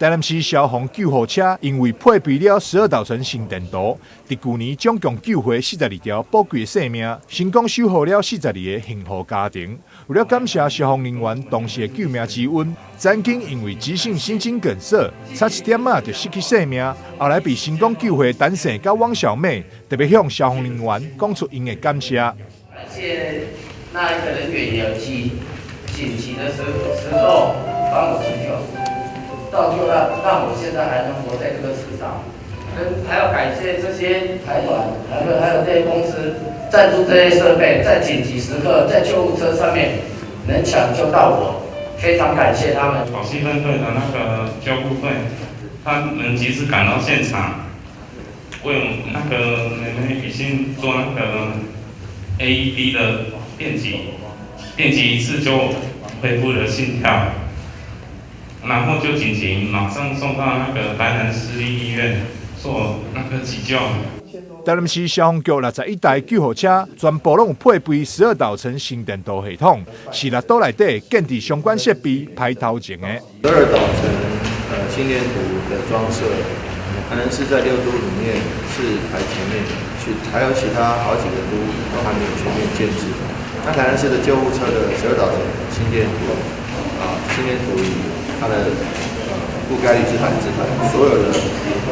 台南市消防救護車因為配備了十二導程心電圖，佇舊年總共救回42條寶貴的性命，成功守護了42個幸福家庭。為了感謝消防人員當時的救命之恩，曾經因為急性心肌梗塞，差一點仔就失去性命，後來被成功救回陳姓佮汪小妹，特別向消防人員講出𪜶的感謝。感謝那一個人員有急緊急的時候幫我急救，到就讓我現在還能活在這個世上。跟還要感謝這些財團，還有這些公司贊助這些設備，在緊急時刻在救護車上面能搶救到我，非常感謝他們。寶溪分隊的那個救護隊，他們及時趕到現場，為我們那個妹妹雨欣做那個 AED 的電擊，電擊一次就恢復了心跳，然後就緊急馬上送到那個台南市立醫院做那個急救。台南市消防局61台救護車全部攏有配備十二導程心電圖系統，是六都內底建置相關設備排頭前的。十二導程心電圖的裝設，可能是在六都裡面是排前面，去還有其他好幾個都都還沒有全面建置。那台南市的救護車的十二導程心電圖啊，心電圖儀它的覆蓋率是100%，所有的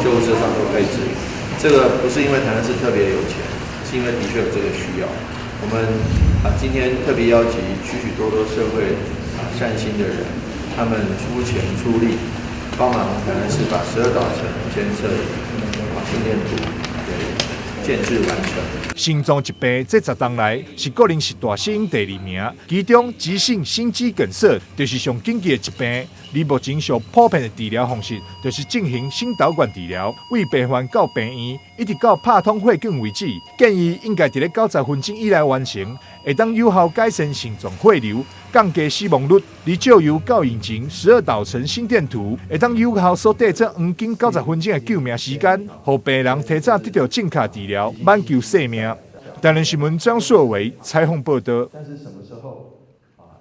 救護車上都配置。這個不是因為台南市特別有錢，是因為的確有這個需要。我們啊今天特別邀集許許多多社會啊善心的人，他們出錢出力，幫忙台南市把十二導程監測啊心電圖給建置完成。心臟疾病這10冬來是國人是大死因第二名，其中急性心肌梗塞就是上緊急的疾病。而目前上普遍的治療方式，就是進行心導管治療。為病患到病院，一直到拍通血管為止，建議應該佇咧90分鐘以內完成，會當有效改善心臟血流，降低死亡率。而借由較引擎十二導程心電圖，會當有效縮短這黃金九十分鐘的救命時間，予病人提早得到正確治療，挽救性命。台南新聞張碩偉採訪報道。但是什麼時候？